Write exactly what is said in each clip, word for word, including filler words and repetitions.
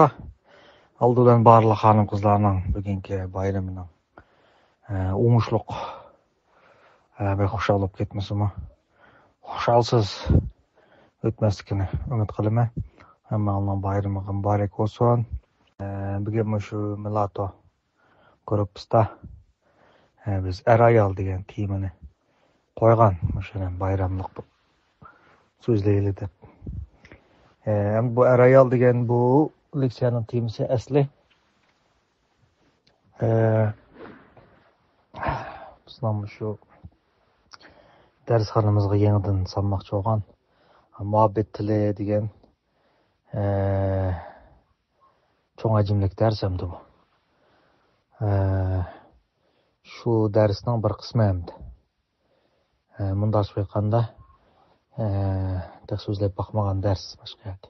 ئالدى بىلەن بارلىق خانىم-قىزلارنىڭ بۈگۈنكى بايرىمىنىڭ، ئە، ئوڭۇشلۇق، ئە، بەك خۇشال بولۇپ كەتمىسىمۇ، خۇشالسىز ئۆتمەسلىكىنى ئۈمىد قىلىمەن. ھەممىڭلارنىڭ بايرىمىغا مۇبارەك بولسۇن. ئە، بۈگۈن مۇشۇ مىلاتو گۇرۇپپىسىدا، ئە، بىز ئەر-ئايال دېگەن تېمىنى قويغان، مۇشۇنى بايراملىق سۆزلەيلى دەپ. ئە، ئەمدى بۇ ئەر-ئايال دېگەن بۇ لېكسىيەنىڭ تېمىسى ئەسلى، ئە، بىزنىڭ مۇشۇ دەرسخانىمىزغا يېڭىدىن سالماقچى بولغان مۇھەببەت تىلى دېگەن، ئە، چوڭ ھەجىملىك دەرس ئەمدى بۇ. ئە، شۇ دەرسنىڭ بىر قىسمى ئەمدى. ئە، مۇنداقچە ئېيتقاندا، ئە، تېخى سۆزلەپ باقمىغان دەرس باشقا يەردە.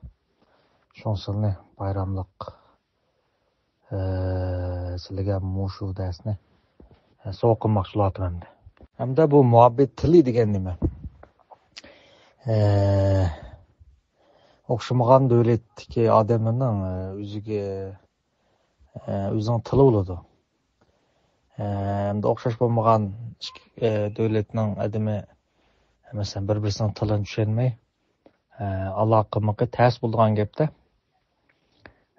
شۇڭا سىلىنى بايراملىق، ئە، سىلىگە مۇشۇ دەرسنى، ئە، سوۋغا قىلماقچى بولۇۋاتىمەن ئەمدى. ھەمدە بۇ مۇھەببەت تىلى دېگەن نېمە؟ ئە، ئوخشىمىغان دۆلەتتىكى ئادەملەرنىڭ، ئە، ئۆزىگە، ئە، ئۆزىنىڭ تىلى بولىدۇ. ئە، ئەمدى ئوخشاش بولمىغان ئىككى، ئە، دۆلەتنىڭ ئادىمى، مەسىلەن، بىر-بىرسىنىڭ تىلىنى چۈشەنمەي، ئە، ئالاقە قىلمىقى تەس بولىدىغان گەپتە.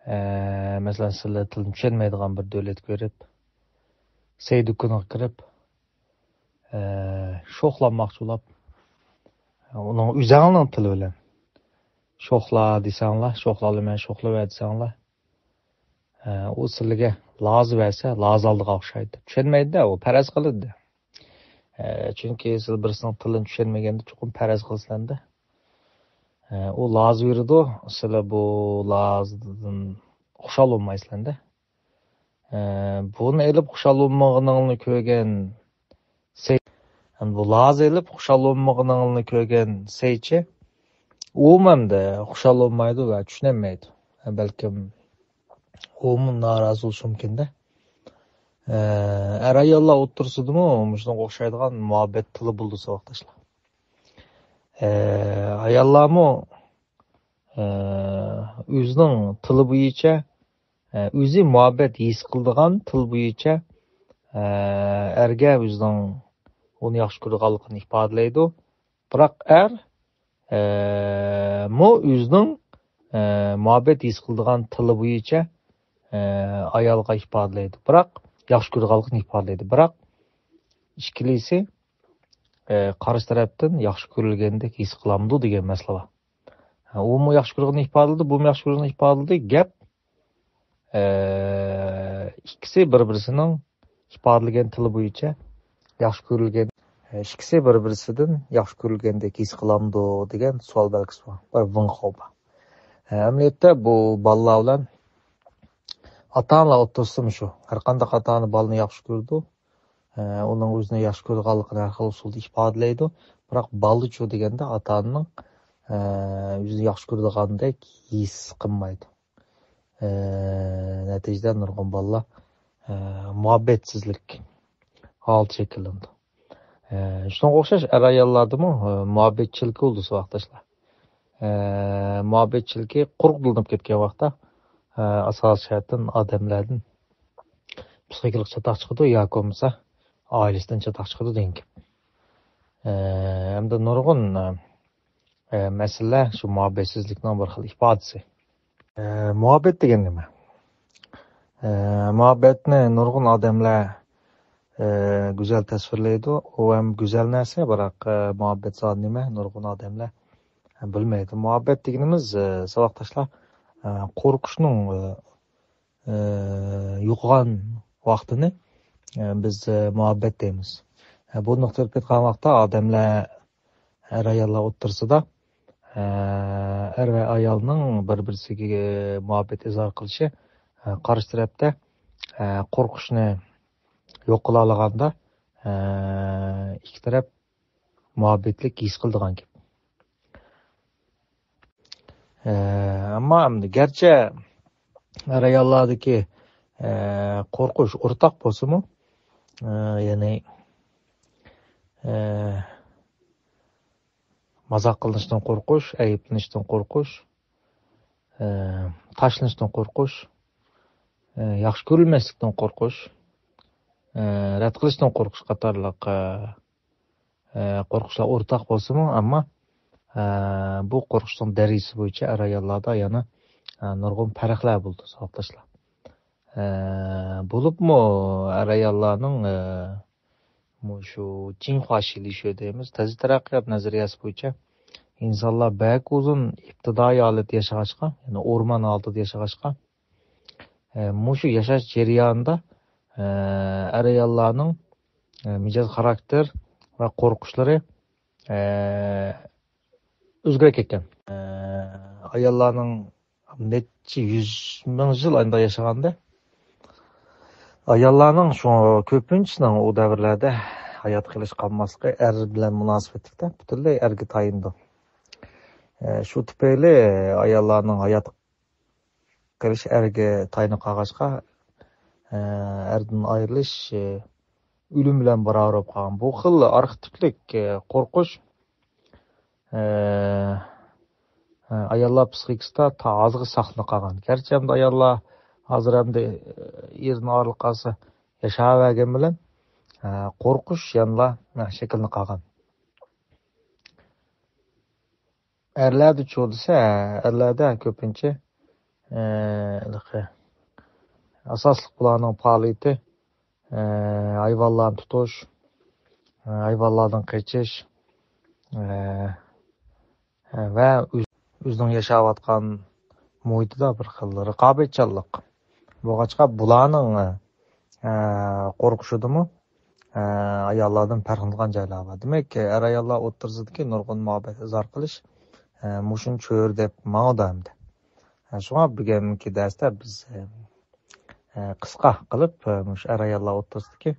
ئە، مەسىلەن، سىلەر تىلىنى چۈشەنمەيدىغان بىر دۆلەتكە بېرىپ، سەي دۇكىنىغا كىرىپ، ئە، شوخلانماقچى بولۇپ، ئۇنىڭ ئۆزەڭنىڭ تىلى بىلەن شوخلا دېسەڭلار، شوخلالىمەن، شوخلىۋەر دېسەڭلار، ئە، ئۇ سىلىگە لازا بەرسە، لازا ئالىدىغان ئوخشايدۇ. چۈشەنمەيدۇ-دە، ئۇ پەرەز قىلىدۇ. ئە، چۈنكى سىلەر بىرسىنىڭ تىلىنى چۈشەنمىگەندە چوقۇم پەرەز قىلىسىلەردە. ئە، ئۇ لازا بېرىدۇ، سىلەر بۇ لازىدىن خۇشال بولمايسىلەردە. ئە، بۇنى ئېلىپ خۇشال بولمىغىنىڭنى كۆرگەن سەي-، يەنى بۇ لازا ئېلىپ خۇشال بولمىغىنىڭنى كۆرگەن سەيچى، ئۇمۇ ئەمدى خۇشال بولمايدۇ ۋە چۈشىنەلمەيدۇ. بەلكىم ئۇمۇ نارازى بولۇشى مۇمكىن-دە. ئە، ئەر-ئاياللار ئوتتۇرىسىدىمۇ مۇشۇنىڭغا ئوخشايدىغان مۇھەببەت تىلى بولىدۇ، ساۋاقداشلار. ئە، ئاياللارمۇ، ئە، ئۆزىنىڭ تىلى بويىچە، ئە، ئۆزى مۇھەببەت ھېس قىلىدىغان تىل بويىچە، ئە، ئەرگە ئۆزىنىڭ ئۇنى ياخشى كۆرىدىغانلىقىنى ئىپادىلەيدۇ. بىراق ئەر، ئە، مۇ ئۆزىنىڭ، ئە، مۇھەببەت ھېس قىلىدىغان تىلى بويىچە، ئە، ئايالغا ئىپادىلەيدۇ. بىراق ياخشى كۆرىدىغانلىقىنى ئىپادىلەيدۇ. بىراق ئىككىلىسى، ئە، قارشى تەرەپتىن ياخشى كۆرۈلگەندەك ھېس قىلامدۇ دېگەن مەسىلە بار. ھە، ئۇمۇ ياخشى كۆرىدىغىنىنى ئىپادىلىدى، بۇمۇ ياخشى كۆرىدىغىنىنى ئىپادىلىدى. گەپ، ئە، ئىككىسى بىر-بىرسىنىڭ ئىپادىلىگەن تىلى بويىچە ياخشى كۆرۈلگەن، ئىككىسى بىر-بىرسىدىن ياخشى كۆرۈلگەندەك ھېس قىلامدۇ دېگەن سوئال بەلگىسى بار. بىر ۋىڭخاۋ بار. ئە، ئەمەلىيەتتە بۇ بالىلار بىلەن ئاتا-ئانىلار ئوتتۇرىسىدىمۇ شۇ. ھەر قانداق ئاتا-ئانا بالىنى ياخشى كۆرىدۇ. ئە، ئۇنىڭ ئۆزىنى ياخشى كۆرىدىغانلىقىنى ھەر خىل ئۇسۇلدا ئىپادىلەيدۇ. بىراق بالىچۇ دېگەندە ئاتا-ئانىنىڭ، ئە، ئۆزىنى ياخشى كۆرىدىغاندەك ھېس قىلمايدۇ. ئە، نەتىجىدە نۇرغۇن بالىلار، ئە، مۇھەببەتسىزلىك ھالىتى شەكىللىنىدۇ. ئە، شۇنىڭغا ئوخشاش ئەر-ئاياللاردىمۇ، ئە، مۇھەببەتچىلىكى بولىدۇ ساۋاقداشلار. ئە، مۇھەببەتچىلىكى قۇرۇقلىنىپ كەتكەن ۋاقىتتا، ئە، ئاساسىي جەھەتتىن ئادەملەردىن پسىخىكىلىق چاتاق چىقىدۇ ياكى بولمىسا ئائىلىسىدىن چاتاق چىقىدۇ دېگەن گەپ. ئە، ھەمدە نۇرغۇن، ئە، مەسىلىلەر شۇ مۇھەببەتسىزلىكنىڭ بىر خىل ئىپادىسى. ئە، مۇھەببەت دېگەن نېمە؟ ئە، مۇھەببەتنى نۇرغۇن ئادەملەر، ئە، گۈزەل تەسۋىرلەيدۇ. ئۇ ھەم گۈزەل نەرسە، بىراق، ئە، مۇھەببەت زادى نېمە؟ نۇرغۇن ئادەملەر بىلمەيدۇ. مۇھەببەت دېگىنىمىز، ئە، ساۋاقداشلار، ئە، قورقۇشنىڭ، ئە، ئە، يوقىغان ۋاقتىنى، ئە، بىز، ئە، مۇھەببەت دەيمىز. ئە، بۇ نۇقتىدا ئېيتقان ۋاقىتتا ئادەملەر، ئەر-ئاياللار ئوتتۇرىسىدا، ئە، ئەر ۋە ئايالنىڭ بىر-بىرسىگە مۇھەببەت ئىزھار قىلىشى، ئە، قارشى تەرەپتە، ئە، قورقۇشنى يوق قىلالىغاندا، ئە، ئىككى تەرەپ مۇھەببەتلىك ھېس قىلىدىغان گەپ. ئە، ئەمما ئەمدى گەرچە ئەر-ئاياللاردىكى، ئە، قورقۇش ئورتاق بولسىمۇ، ئە، يەنى، ئە، مازاق قىلىنىشتىن قورقۇش، ئەيىبلىنىشتىن قورقۇش، ئە، تاشلىنىشتىن قورقۇش، ئە، ياخشى كۆرۈلمەسلىكتىن قورقۇش، ئە، رەت قىلىشتىن قورقۇش قاتارلىق، ئە، ئە، قورقۇشلار ئورتاق بولسىمۇ، ئەمما، ئە، بۇ قورقۇشنىڭ دەرىجىسى بويىچە ئەر-ئاياللاردا يەنە، ئە، نۇرغۇن پەرقلەر بولىدۇ، ساۋاقداشلار. ئە، بولۇپمۇ ئەر-ئاياللارنىڭ، ئە، مۇشۇ جىنخۇا شىلىشۈ دەيمىز، تېز تەرەققىيات نەزەرىيەسى بويىچە ئىنسانلار بەك ئۇزۇن ئىپتىدائىي ھالەتتە ياشىغاچقا، يەنى ئورمان ھالىتىدە ياشىغاچقا، ئە، مۇشۇ ياشاش جەريانىدا، ئە، ئەر-ئاياللارنىڭ، ئە، مىجەز خاراكتېر ۋە قورقۇشلىرى، ئە، ئۆزگىرىپ كەتكەن. ئە، ئاياللارنىڭ نەچچە يۈز مىڭ يىل ئاينىدا ياشىغاندا، ئاياللارنىڭ شۇ كۆپىنچىسىنىڭ ئۇ دەۋرلەردە ھايات قېلىش قالماسلىقى ئەر بىلەن مۇناسىۋەتلىكتە پۈتۈنلەي ئەرگە تايىنىدۇ. ئە، شۇ تۈپەيلى ئاياللارنىڭ ھايات قېلىش ئەرگە تايىنىپ قالغاچقا، ئە، ئەردىن ئايرىلىش، ئە، ئۆلۈم بىلەن باراۋەر بولۇپ قالغان. بۇ خىل ئارخېتىپلىك، ئە، قورقۇش، ئە، ئە، ئاياللار پسىخىكىسىدا تا ھازىرغا ساقلىنىپ قالغان. گەرچە ئەمدى ئاياللار ھازىر ئەمدى، ئە، ئېرىدىن ئايرىلىپ قالسا ياشاۋەرگەن بىلەن، ئە، قورقۇش يەنىلا، ئە، شەكىللىنىپ قالغان. ئەرلەردىچۇ دېسە، ئەرلەردە كۆپىنچە، ئە، ھېلىقى ئاساسلىق بۇلارنىڭ پائالىيىتى، ئە، ھايۋانلارنى تۇتۇش، ئە، ھايۋانلاردىن قېچىش، ئە، ۋە ئۆز-، ئۆزىنىڭ ياشاۋاتقان مۇھىتىدا بىر خىل رىقابەتچانلىق بولغاچقا، بۇلارنىڭ، ئە، قورقۇشىدىمۇ، ئە، ئاياللاردىن پەرقلىنىدىغان جايلار بار. دېمەك، ئەر-ئاياللار ئوتتۇرىسىدىكى نۇرغۇن مۇھەببەت ئىزھار قىلىش، ئە، مۇشۇنى چۆرىدەپ ماڭىدۇ ئەمدى. ئە، شۇڭا بۈگۈنكى دەرستە بىز، ئە، ئە، قىسقا قىلىپ، ئە، مۇشۇ ئەر-ئاياللار ئوتتۇرىسىدىكى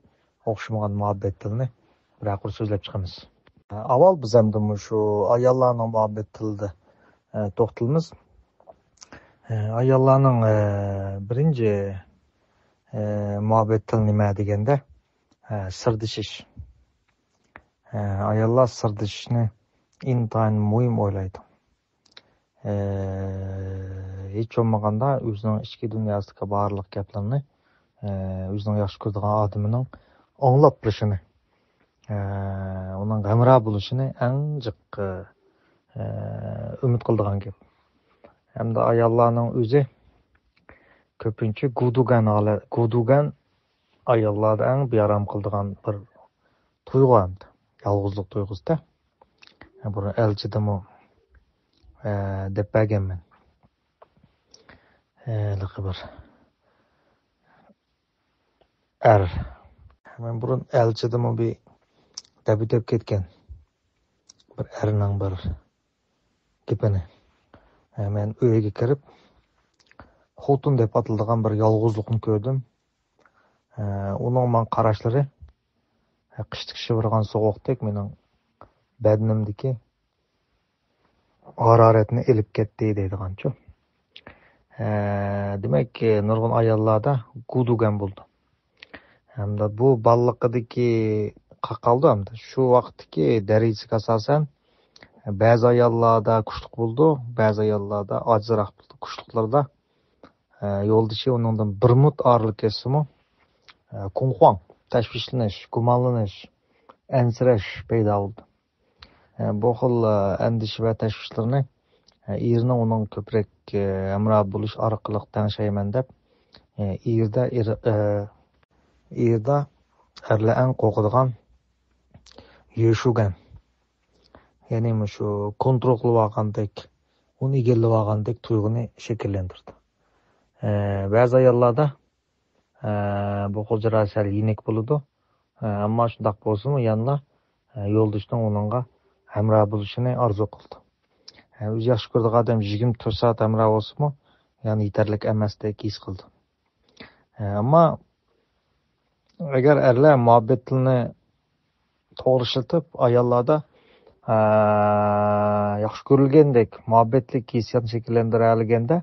ئوخشىمىغان مۇھەببەت تىلىنى بىرەر قۇر سۆزلەپ چىقىمىز. ئە، ئاۋۋال بىز ئەمدى مۇشۇ ئاياللارنىڭ مۇھەببەت تىلىدا، ئە، توختىلىمىز. ئە، ئاياللارنىڭ، ئە، بىرىنچى، ئە، مۇھەببەت تىلى نېمە دېگەندە، ئە، سىردىشىش. ئە، ئاياللار سىردىشىشنى ئىنتايىن مۇھىم ئويلايدۇ. ئە، ھېچ بولمىغاندا ئۆزىنىڭ ئىچكى دۇنياسىدىكى بارلىق گەپلىرىنى، ئە، ئۆزىنىڭ ياخشى كۆرىدىغان ئادىمىنىڭ ئاڭلاپ بېرىشىنى، ئە، ئۇنىڭ ھەمراھ بولۇشىنى ئەڭ جىق، ئە، ئۈمىد قىلىدىغان گەپ. ھەمدە ئاياللارنىڭ ئۆزى كۆپىنچە گۇدۇگەن ھالە-، گۇدۇگەن ئاياللاردا ئەڭ بىئارام قىلىدىغان بىر تۇيغۇ ئەمدى. يالغۇزلۇق تۇيغۇسىدا. بۇرۇن ئەلچىدىمۇ، ئە، دەپ بەرگەنمەن. ھېلىقى بىر ئەر. مەن بۇرۇن ئەلچىدىمۇ بىر دەپ ئۆتۈپ كەتكەن. بىر ئەرنىڭ بىر گېپىنى. ئە، مەن ئۆيگە كىرىپ، خوتۇن دەپ ئاتىلىدىغان بىر يالغۇزلۇقنى كۆردۈم. ئە، ئۇنىڭ ماڭا قاراشلىرى، ئە، قىشتىكى شىۋىرغان سوغۇقتەك مېنىڭ بەدىنىمدىكى ھارارەتنى ئېلىپ كەتتى دەيدىغانچۇ. ئە، دېمەك، نۇرغۇن ئاياللاردا گۇدۇگەن بولىدۇ. ھەمدە بۇ بالىلىقىدىكى قالدى ئەمدى. شۇ ۋاقىتتىكى دەرىجىسىگە ئاساسەن، بەزى ئاياللاردا كۈچلۈك بولىدۇ، بەزى ئاياللاردا ئاجىزراق بولىدۇ. كۈچلۈكلەردە، ئە، يولدىشى ئۇنىڭدىن بىر مىنۇت ئايرىلىپ كەتسىمۇ، ئە، كۇڭخۇاڭ، تەشۋىشلىنىش، گۇمانلىنىش، ئەنسىرەش پەيدا بولىدۇ. ئە، بۇ خىل، ئە، ئەندىشە ۋە تەشۋىشلىرىنى، ئە، ئېرىنىڭ ئۇنىڭغا كۆپرەك، ئە، ھەمراھ بولۇش ئارقىلىق تەڭشەيمەن دەپ، ئە، ئېرىدە، ئېر-، ئە، ئېرىدە ئەرلەر ئەڭ قورقىدىغان يۆشۈگەن. يەنى مۇشۇ كونترول قىلىۋالغاندەك، ئۇنى ئىگىلىۋالغاندەك تۇيغۇنى شەكىللەندۈرىدۇ. ئە، بەزى ئاياللاردا، ئە، بۇ خىل جاراھەت سەل يېنىك بولىدۇ. ئە، ئەمما شۇنداق بولسىمۇ يەنىلا، ئە، يولدىشىنىڭ ئۇنىڭغا ھەمراھ بولۇشىنى ئارزۇ قىلىدۇ. ئە، ئۆزى ياخشى كۆرىدىغان ئادەم يىگىرمە تۆت سائەت ھەمراھ بولسىمۇ، يەنە يېتەرلىك ئەمەستەك ھېس قىلىدۇ. ئە، ئەمما ئەگەر ئەرلەر مۇھەببەت تىلىنى توغرا ئىشلىتىپ، ئاياللاردا، ئە، ياخشى كۆرۈلگەندەك مۇھەببەتلىك ھېسسىياتنى شەكىللەندۈرەلىگەندە،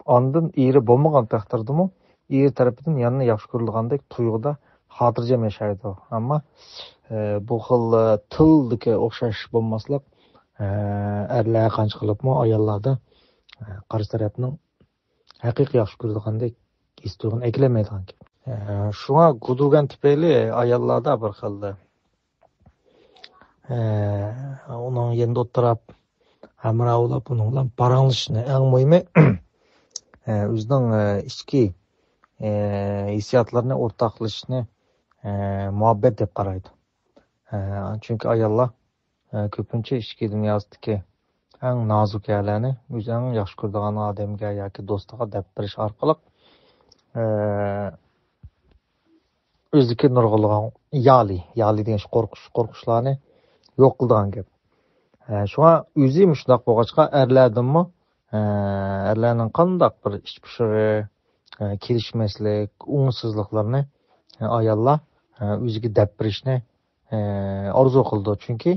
ئاندىن ئېرى بولمىغان تەقدىردىمۇ ئېرى تەرىپىدىن يەنە ياخشى كۆرۈلىدىغاندەك تۇيغۇدا خاتىرجەم ياشايدۇ. ئەمما، ئە، بۇ خىل، ئە، تىلدىكى ئوخشاش بولماسلىق، ئە، ئەرلەر قانچە قىلىپمۇ ئاياللاردا قارشى تەرەپنىڭ ھەقىقىي ياخشى كۆرىدىغاندەك ھېس تۇيغۇنى ئەكىلەلمەيدىغان گەپ. ئە، شۇڭا گۇدۇگەن تۈپەيلى ئاياللاردا بىر خىل، ئە، ئۇنىڭ يېنىدا ئولتۇراپ، ھەمراھ بولاپ، ئۇنىڭ بىلەن پاراڭلىشىشنى، ئەڭ مۇھىمى، ئە، ئۆزىنىڭ، ئە، ئىچكى، ئە، ھېسسىياتلىرىنى ئورتاقلىشىشنى، ئە، مۇھەببەت دەپ قارايدۇ. ئە، چۈنكى ئاياللار، ئە، كۆپىنچە ئىچكى دۇنياسىدىكى ئەڭ نازۇك يەرلەرنى، ئۆزى ئەڭ ياخشى كۆرىدىغان ئادەمگە ياكى دوستىغا دەپ بېرىش ئارقىلىق، ئە، ئۆزىدىكى نۇرغۇنلىغان يالى، يالى دېگەن شۇ قورقۇش، قورقۇشلارنى يوق قىلىدىغان گەپ. ئە، شۇڭا ئۆزى مۇشۇنداق بولغاچقا، ئەرلەردىنمۇ، ئە، ئەرلەرنىڭ قانداق بىر ئىچ پۇشۇرى، ئە، كېلىشمەسلىك، ئوڭۇشسىزلىقلىرىنى، ئە، ئاياللار، ئە، ئۆزىگە دەپ بېرىشنى، ئە، ئارزۇ قىلىدۇ. چۈنكى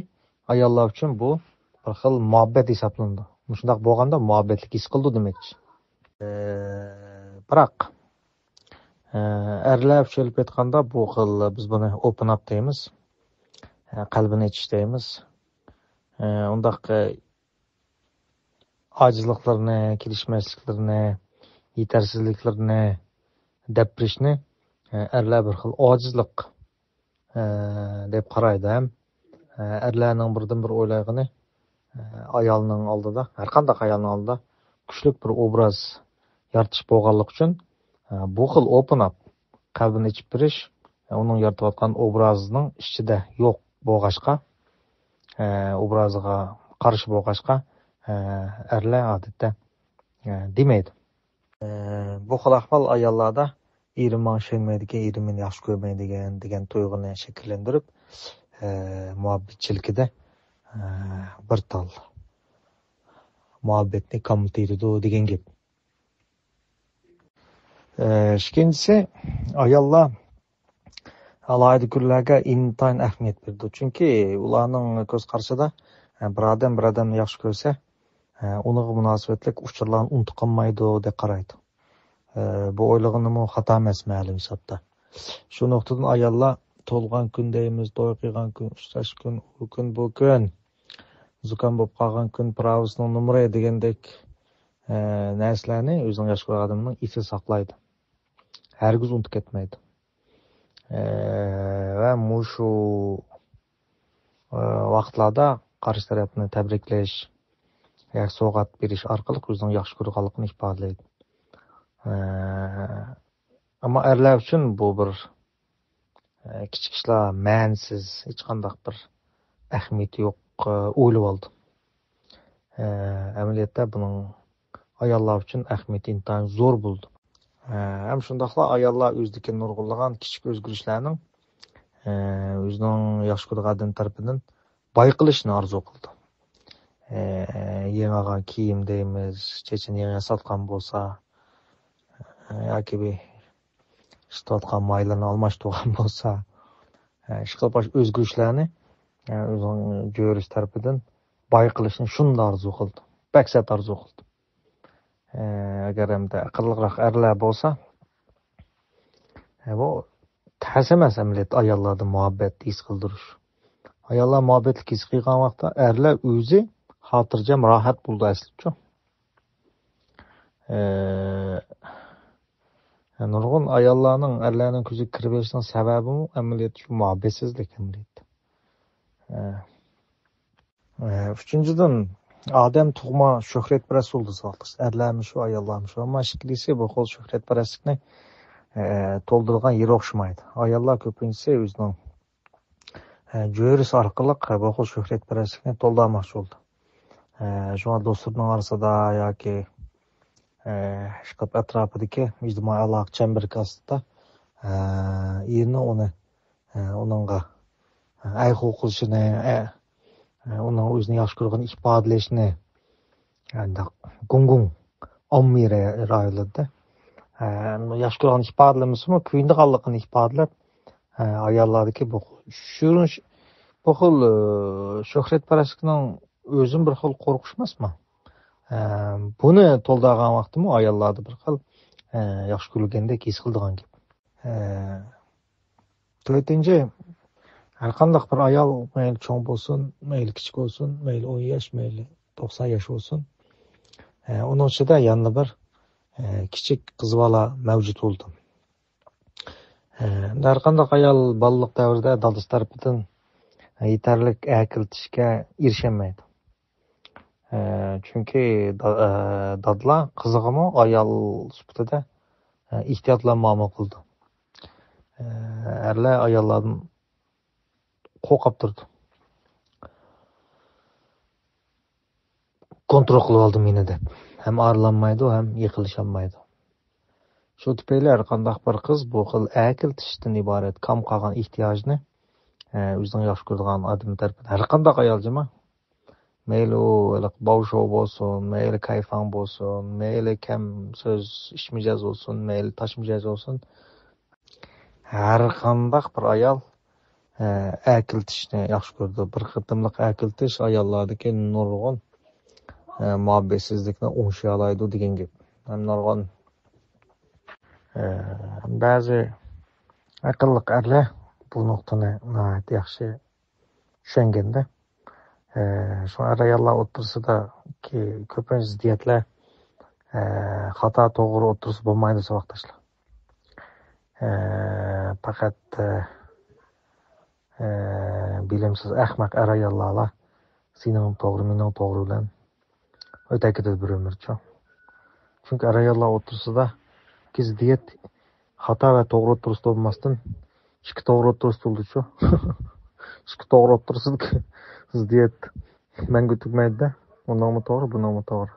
ئاياللار ئۈچۈن بۇ بىر خىل مۇھەببەت ھېسابلىنىدۇ. مۇشۇنداق بولغاندا مۇھەببەتلىك ھېس قىلىدۇ دېمەكچى. ئە، بىراق، ئە، ئەرلەر ئۈچۈن ئېلىپ ئېيتقاندا، بۇ خىل، بىز بۇنى ئوپېن ئاپ دەيمىز. ئە، قەلبىنى ئېچىش دەيمىز. ئە، ئۇنداق، ئە، ئاجىزلىقلىرىنى، كېلىشمەسلىكلىرىنى، يېتەرسىزلىكلىرىنى دەپ بېرىشنى، ئە، ئەرلەر بىر خىل ئاجىزلىق، ئە، دەپ قارايدۇ ھەم، ئە، ئەرلەرنىڭ بىردىنبىر ئويلايدىغىنى، ئە، ئايالنىڭ ئالدىدا، ھەرقانداق ئايالنىڭ ئالدىدا كۈچلۈك بىر ئوبراز يارىتىش بولغانلىقى ئۈچۈن، ئە، بۇ خىل ئوپېن ئاپ، قەلبىنى ئېچىپ بېرىش، ئە، ئۇنىڭ يارىتىۋاتقان ئوبرازىنىڭ ئىچىدە يوق بولغاچقا، ئە، ئوبرازىغا قارشى بولغاچقا، ئە، ئەرلەر ئادەتتە، ئە، دېمەيدۇ. ئە، بۇ خىل ئەھۋال ئاياللاردا «ئېرىم ماڭا ئىشەنمەيدىكەن، ئېرىم مېنى ياخشى كۆرمەيدىكەن» دېگەن تۇيغۇنى شەكىللەندۈرۈپ، ئە، مۇھەببەتچىلىكىدە، ئە، بىر تال مۇھەببەتنى كاملىتىدۇ دېگەن گەپ. ئە، ئىككىنچىسى، ئاياللار ئالاھىدە كۈنلەرگە ئىنتايىن ئەھمىيەت بېرىدۇ. چۈنكى ئۇلارنىڭ كۆز قارىشىدا، ئە، بىر ئادەم بىر ئادەمنى ياخشى كۆرسە، ئە، ئۇنىڭغا مۇناسىۋەتلىك ئۇچۇرلارنى ئۇنتۇپ قالمايدۇ دەپ قارايدۇ. ئە، بۇ ئويلىغىنىمۇ خاتا ئەمەس مەلۇم ھېسابتا. شۇ نۇقتىدىن ئاياللار تۇغۇلغان كۈن دەيمىز، توي قىلغان كۈن، ئۇچراشقان كۈن، ئۇ كۈن، بۇ كۈن، زۇكام بولۇپ قالغان كۈن، پىراۋىسىنىڭ نومۇرى دېگەندەك، ئە، نەرسىلەرنى ئۆزىنىڭ ياخشى كۆرگەن ئادىمىنىڭ ئېسىدە ساقلايدۇ. ھەرگىز ئۇنتۇپ كەتمەيدۇ. ئە، ۋە مۇشۇ، ئە، ۋاقىتلاردا قارشى تەرەپنى تەبرىكلەش ياكى سوۋغات بېرىش ئارقىلىق ئۆزىنىڭ ياخشى كۆرىدىغانلىقىنى ئىپادىلەيدۇ. ئە، ئەمما ئەرلەر ئۈچۈن بۇ بىر، ئە، كىچىك ئىشلار، مەنىسىز، ھېچقانداق بىر ئەھمىيىتى يوق، ئە، ئويۇلۇۋالىدۇ. ئە، ئەمەلىيەتتە بۇنىڭ ئاياللار ئۈچۈن ئەھمىيىتى ئىنتايىن زور بولىدۇ. ئە، ھەم شۇنداقلا ئاياللار ئۆزىدىكى نۇرغۇنلىغان كىچىك ئۆزگىرىشلەرنىڭ، ئە، ئۆزىنىڭ ياخشى كۆرىدىغان ئادەم تەرىپىدىن بايقىلىشىنى ئارزۇ قىلىدۇ. ئە، يېڭىغان كىيىم دەيمىز، چېچىنى يېڭى ياساتقان بولسا، ئە، ياكى بىر ئىشلەتكەن مايلىرىنى ئالماشتۇرغان بولسا، ئە، ئىشقىلىپ ئاشۇ ئۆزگىرىشلەرنى، ئە، ئۆزىنىڭ جۆرىسى تەرىپىدىن بايقىلىشىنى شۇنداق ئارزۇ قىلىدۇ. بەك سەت ئارزۇ قىلىدۇ. ئە، ئەگەر ئەمدى ئەقىللىقراق ئەرلەر بولسا، ئە، بۇ تەس ئەمەس ئەمەلىيەتتە ئاياللاردا مۇھەببەت ھېس قىلدۇرۇش. ئاياللار مۇھەببەتلىك ھېس قىلغان ۋاقىتتا ئەرلەر ئۆزى خاتىرجەم، راھەت بولىدۇ ئەسلىچۇ. ئە، نۇرغۇن ئاياللارنىڭ ئەرلەرنىڭ كۆزىگە كىرىۋېلىشىنىڭ سەۋەبىمۇ ئەمەلىيەتتە شۇ مۇھەببەتسىزلىك ئەمەلىيەتتە. ئە، ئە، ئۈچىنچىدىن، ئادەم تۇغما شۆھرەتپەرەس بولىدۇ دېسەك، ئەرلەرمۇ شۇ، ئاياللارمۇ شۇ. ئەمما ئىككىلىسى بۇ خىل شۆھرەتپەرەسلىكنى، ئە، تولدۇرىدىغان يېرى ئوخشىمايدۇ. ئاياللار كۆپىنچىسى ئۆزىنىڭ، ئە، جۆرىسى ئارقىلىق، ئە، بۇ خىل شۆھرەتپەرەسلىكنى تولدۇرماقچى بولىدۇ. ئە، شۇڭا دوستلىرىنىڭ ئارىسىدا ياكى، ئە، ئىشقىلىپ ئەتراپىدىكى ئىجتىمائىي ئالاقە چەمبىرىكى ئاستىدا، ئە، ئېرىنىڭ ئۇنى ئە، ئۇنىڭغا، ئە، ئەي-خۇ قىلىشىنى، ئە، ئە، ئۇنىڭ ئۆزىنى ياخشى كۆرگىنىنى ئىپادىلەشنى، ئە، گۇڭگۇڭ ئاممىۋى رايونلىرىدا، ئە، ياخشى كۆرگىنىنى ئىپادىلىمىسىمۇ، كۆيۈنىدىغانلىقىنى ئىپادىلەپ، ئە، ئاياللاردىكى بۇ خىل، شۇ، بۇ خىل، ئە، شۆھرەتپەرەسلىكنىڭ ئۆزىمۇ بىر خىل قورقۇش ئەمەسمۇ؟ ئە، بۇنى تولدۇرغان ۋاقتىمۇ ئاياللاردا بىر خىل، ئە، ياخشى كۆرۈلگەندەك ھېس قىلىدىغان گەپ. ئە، تۆتىنچى، ھەرقانداق بىر ئايال، مەيلى چوڭ بولسۇن، مەيلى كىچىك بولسۇن، مەيلى ئون ياش، مەيلى توقسان ياش بولسۇن، ئۇنىڭ ئىچىدە يەنە بىر، ئە، كىچىك قىز بالا مەۋجۇت بولىدۇ. ئە، ھەر قانداق ئايال بالىلىق دەۋرىدە دادىسى تەرىپىدىن يېتەرلىك ئەكېلىتىشكە ئېرىشەلمەيدۇ. ئە، چۈنكى دا-، ئە، دادىلار قىزىغىمۇ ئايال سۈپىتىدە، ئە، ئېھتىيات بىلەن مۇئامىلە قىلىدۇ. ئە، ئەرلەر ئاياللاردىن قورقۇپ تۇرىدۇ. كونترول قىلىۋالدى مېنى دەپ. ھەم ئارىلانمايدۇ، ھەم يېقىنلىشالمايدۇ. شۇ تۈپەيلى ھەر قانداق بىر قىز بۇ خىل ئەكېلىتىشتىن ئىبارەت كام قالغان ئېھتىياجنى، ئە، ئۆزىنىڭ ياخشى كۆرىدىغان ئادىمى تەرىپىدىن، ھەر قانداق ئايال جۇمۇ، مەيلى ئۇ ھېلىقى باۋشوۋ بولسۇن، مەيلى كەيفاڭ بولسۇن، مەيلى كەم سۆز، ئىچ مىجەز بولسۇن، مەيلى تاش مىجەز بولسۇن، ھەر قانداق بىر ئايال، ئە، ئەكېلىتىشنى ياخشى كۆرىدۇ. بىر قېتىملىق ئەكېلىتىش ئاياللاردىكى نۇرغۇن، ئە، مۇھەببەتسىزلىكنى ئوڭشىيالايدۇ دېگەن گەپ. ھەم نۇرغۇن، ئە، بەزى ئەقىللىق ئەرلەر بۇ نۇقتىنى ناھايىتى ياخشى چۈشەنگەندە، ئە، شۇڭا ئەر-ئاياللار ئوتتۇرىسىدىكى كۆپىنچە زىددىيەتلەر، ئە، خاتا توغرا ئوتتۇرىسىدا بولمايدۇ، ساۋاقداشلار. ئە، پەقەت، ئە، ئە، بىلىمسىز، ئەخمەق ئەر-ئاياللارلا سېنىڭ توغرا، مېنىڭ توغرا بىلەن ئۆتەپ كېتىدۇ بىر ئۆمۈرچۇ. چۈنكى ئەر-ئاياللار ئوتتۇرىسىدا زىددىيەت خاتا ۋە توغرا ئوتتۇرىسىدا بولماستىن، ئىككى توغرا ئوتتۇرىسىدا بولىدۇچۇ. ئىككى توغرا ئوتتۇرىسىدىكى زىددىيەت مەڭگۈ تۈگىمەيدۇ-دە. ئۇنىڭمۇ توغرا، بۇنىڭمۇ توغرا.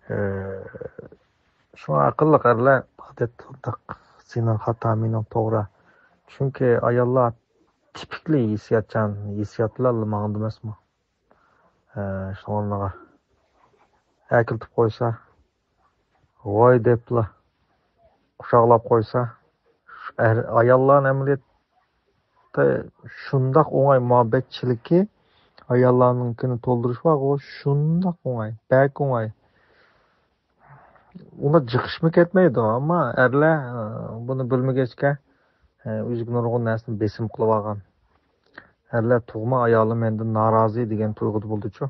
ئە، شۇڭا ئەقىللىق ئەرلەر ئادەتتە ئۇنداق سېنىڭ خاتا، مېنىڭ توغرا. چۈنكى ئاياللار تىپىكلى ھېسسىياتچان، ھېسسىيات بىلەنلا ماڭىدۇ ئەمەسمۇ؟ ئە، شۇنىڭ ئورنىغا ئەكېلىتىپ قويسا، ۋاي دەپلا قۇچاقلاپ قويسا، ئەر، ئاياللارنىڭ ئەمەلىيەتتە شۇنداق ئوڭاي مۇھەببەتچىلىكى، ئاياللارنىڭكىنى تولدۇرۇش بارغۇ، شۇنداق ئوڭاي، بەك ئوڭاي. ئۇنى جىقىشمۇ كەتمەيدۇ، ئەمما ئەرلەر، ئە، بۇنى بىلمىگەچكە، ئە، ئۆزىگە نۇرغۇن نەرسىنى بېسىم قىلىۋالغان. ئەرلەر تۇغما ئايالى مەندىن نارازى دېگەن تۇيغۇدا بولىدۇچۇ.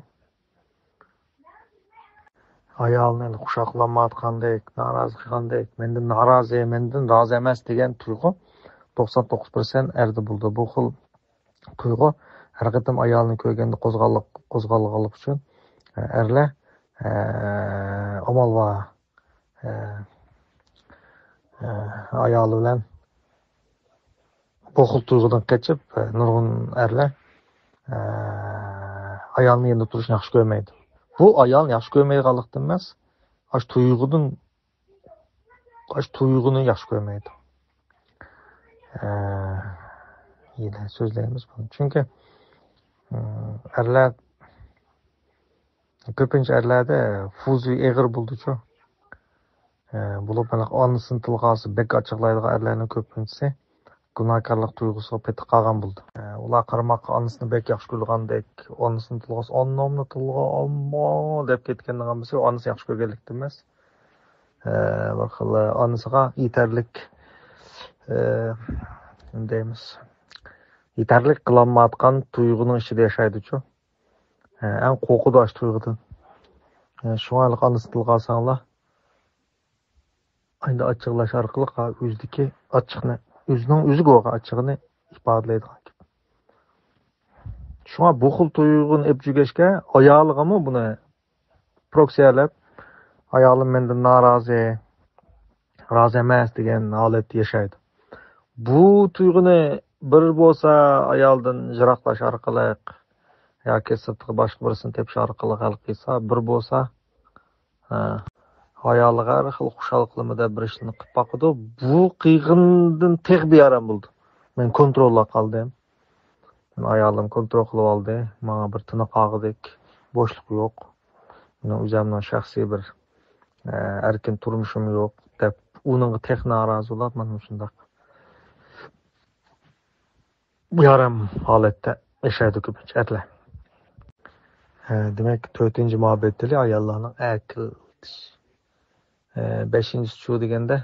ئايالىنى قۇچاقلىمايۋاتقاندەك، نارازى قىلغاندەك، مەندىن نارازى، مەندىن رازى ئەمەس دېگەن تۇيغۇ توقسان توققۇز پىرسەنت ئەردە بولىدۇ. بۇ خىل تۇيغۇ ھەر قېتىم ئايالىنى كۆرگەندە قوزغاللىق، قوزغالغانلىق ئۈچۈن، ئە، ئەرلەر، ئە، ئامال بار، ئە، ئە، ئايالى بىلەن بۇ خىل تۇيغۇدىن قېچىپ، ئە، نۇرغۇن ئەرلەر، ئە، ئايالنىڭ يېنىدا تۇرۇشنى ياخشى كۆرمەيدۇ. بۇ ئايالنى ياخشى كۆرمەيدىغانلىقتىن ئەمەس، ئاشۇ تۇيغۇدىن، ئاشۇ تۇيغۇنى ياخشى كۆرمەيدۇ. ئە، يەنە سۆزلەيمىز بۇنى. چۈنكى، ئە، ئەرلەر، كۆپىنچە ئەرلەردە فۇزۇ ئېغىر بولىدۇچۇ. ئە، بولۇپ، مانا، ئانىسىنى تىلغا ئالسا، بەك ئاچچىقلايدىغان ئەرلەرنىڭ كۆپىنچىسى گۇناھكارلىق تۇيغۇسىغا پېتىپ قالغان بولىدۇ. ئە، ئۇلار قارىماققا ئانىسىنى بەك ياخشى كۆرىدىغاندەك، ئانىسىنى تىلغا ئالسا، «ئانامنى تىلغا ئالما» دەپ كەتكەندىن قالمىسا، ئانىسى ياخشى كۆرگەنلىكتىن ئەمەس. ئە، بىر خىل ئانىسىغا يېتەرلىك، ئە، نېمە دەيمىز، يېتەرلىك قىلالمايۋاتقان تۇيغۇنىڭ ئىچىدە ياشايدۇچۇ. ئە، ئەڭ قورقىدۇ ئاشۇ تۇيغۇدىن. ئە، شۇڭا ھېلىقى ئانىسىنى تىلغا ئالساڭلار، ئايدا ئاچچىقلاش ئارقىلىق، ھا، ئۆزىدىكى ئاچچىقنى، ئۆزىنىڭ ئۆزىگە بولغان ئاچچىقىنى ئىپادىلەيدىغان گەپ. شۇڭا بۇ خىل تۇيغۇنى ئېلىپ يۈرگەچكە، ئايالىغىمۇ بۇنى پروكسىيەلەپ، «ئايالىم مەندىن نارازى، رازى ئەمەس» دېگەن ھالەتتە ياشايدۇ. بۇ تۇيغۇنى بىر بولسا ئايالدىن يىراقلاش ئارقىلىق ياكى سىرتقا باشقا بىرسىنى تېپىش ئارقىلىق ھەل قىلسا، بىر بولسا، ھە، ئايالىغا ھەر خىل خۇشال قىلىمەن دەپ بىر ئىشلارنى قىلىپ باقىدۇ. بۇ قىلغىنىدىن تېخى بىئارام بولىدۇ. مەن كونتروللاپ قالدىم. مېنى ئايالىم كونترول قىلىۋالدى. ماڭا بىر تىنىق قالغۇدەك بوشلۇق يوق. مېنىڭ ئۆزۈمنىڭ شەخسىي بىر، ئە، ئەركىن تۇرمۇشۇم يوق دەپ، ئۇنىڭغا تېخى نارازى بولۇپ، مانا مۇشۇنداق بىئارام ھالەتتە ياشايدۇ كۆپىنچە ئەرلەر. ئە، دېمەك، تۆتىنچى مۇھەببەت تىلى ئاياللارنىڭ ئەكېلىتىش. ئە، بەشىنچىسى شۇ دېگەندە،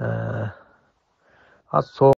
ئە، ئاز